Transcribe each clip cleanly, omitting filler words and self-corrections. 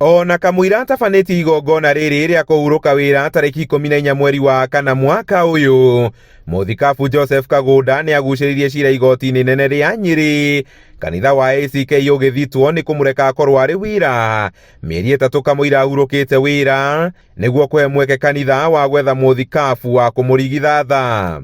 Ona kamũira atabanĩtie igongona rĩrĩ rĩa kũhurũka wĩra tarĩki 14 mweri wa kana mwaka ũyũ, Mũthikabu Joseph Kagũnda nĩ agucĩrĩirie cira igoti-inĩ inene rĩa Nyĩrĩ, kanitha wa ACK ũgĩthitwo nĩ kũmũreka akorwo arĩ wĩra mĩeri 3 kamũira ahurũkĩte wĩra nĩguo kũhe mweke kanitha wa gwetha mũthikabu wa kũmũrigithatha.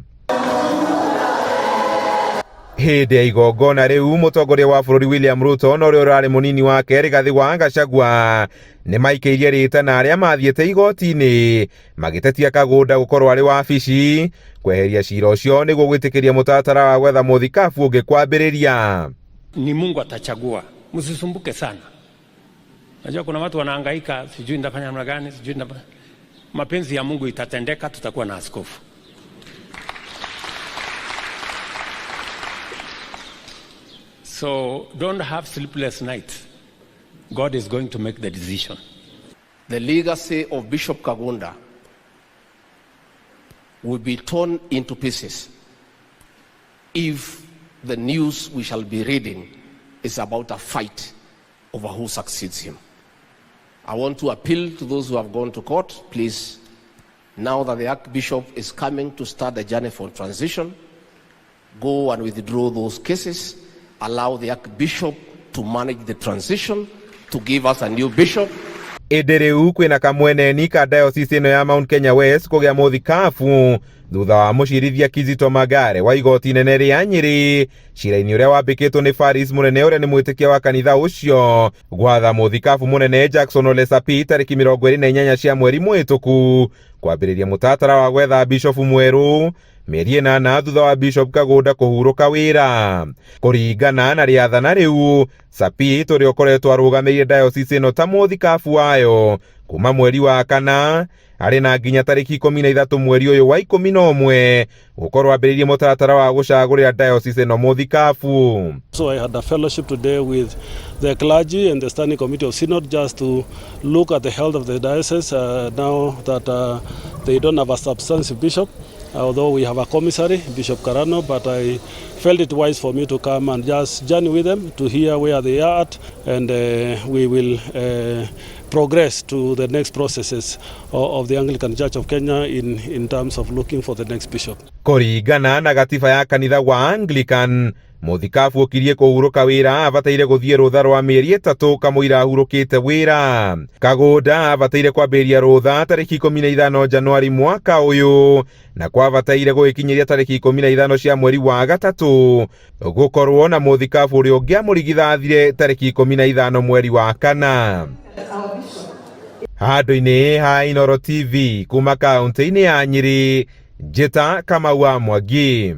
Hĩndĩ ya igongona rĩu mũtongoria wa bũrũri William Ruto na ũrĩa ũrarĩ mũnini wake Rigathĩ wa Gachagua nĩ maikĩirie rĩtana arĩa mathiĩte igoti-inĩ magĩtetia Kagũnda gũkorwo arĩ wabici kweheria cira ũcio nĩguo gwĩtĩkĩria mũtaratara wa gwetha mũthikabu ũngĩ kwambĩrĩria. Ni Mungu atachagua, msisumbuke sana. Najua kuna watu wanahangaika, sijui nitafanya namna gani, sijui nitafanya. Mapenzi ya Mungu itatendeka, tutakuwa na askofu. So don't have sleepless nights. God is going to make the decision. The legacy of Bishop Kagunda will be torn into pieces if the news we shall be reading is about a fight over who succeeds him. I want to appeal to those who have gone to court, please, now that the Archbishop is coming to start the journey for transition, go and withdraw those cases, allow the Archbishop to manage the transition, to give us a new bishop. Ĩndĩ rĩu kwĩna kamweneni ka diocese ĩno ya Mount Kenya West kũgĩa mũthikabu thutha wa mũcirithia Kizito Magare wa igoti inene rĩa Nyĩrĩ cira-inĩ ũrĩa wambĩkĩtwo nĩ Faris mũnene ũrĩa nĩ mwĩtĩkia wa kanitha ũcio gwatha mũthikabu mũnene Jackson Ole Sapit tarĩki 28 cia mweri mũhĩtũku kwambĩrĩria mũtaratara wa gwetha bishofu mwerũ mĩeri 8 thutha wa Bishop Kagũnda kũhurũka wĩra. Kũringana na rĩathana rĩu, Sapit ũrĩa ũkoretwo arũgamĩrĩire diocese ĩno ta mũthikabu wayo kuma mweri wa kana arĩ na nginya tarĩki 13 mweri ũyũ wa 11 gũkorwo ambĩrĩirie mũtaratara wa gũcagũrĩra diocese ĩno mũthikabu. So I had a fellowship today with the clergy and the standing committee of Synod just to look at the health of the diocese now that they don't have a substantive bishop, although we have a commissary, Bishop Karano, but I felt it wise for me to come and just journey with them to hear where they are at, and we will progress to the next processes of the Anglican Church of Kenya in terms of looking for the next bishop. Kũringana na gatiba ya kanitha wa Anglican, mũthikabu ũkirie kũhurũka wĩra abataire gũthiĩ rũtha rwa mĩeri 3 kamũira ahurũkĩte wĩra. Kagũnda abataire kwambĩrĩria rũtha tarĩki 15 Januari mwaka ũyũ na kwabataire gũgĩkinyĩria tarĩki 15 cia mweri wa gatatũ gũkorwo na mũthikabu ũrĩa ũngĩamũrigithathire tarĩki 15 mweri wa kana. Handũ-inĩ ha Inooro TV kuma kaũntĩ-inĩ ya Nyĩrĩ, Njĩta Kamau wa Mwangi.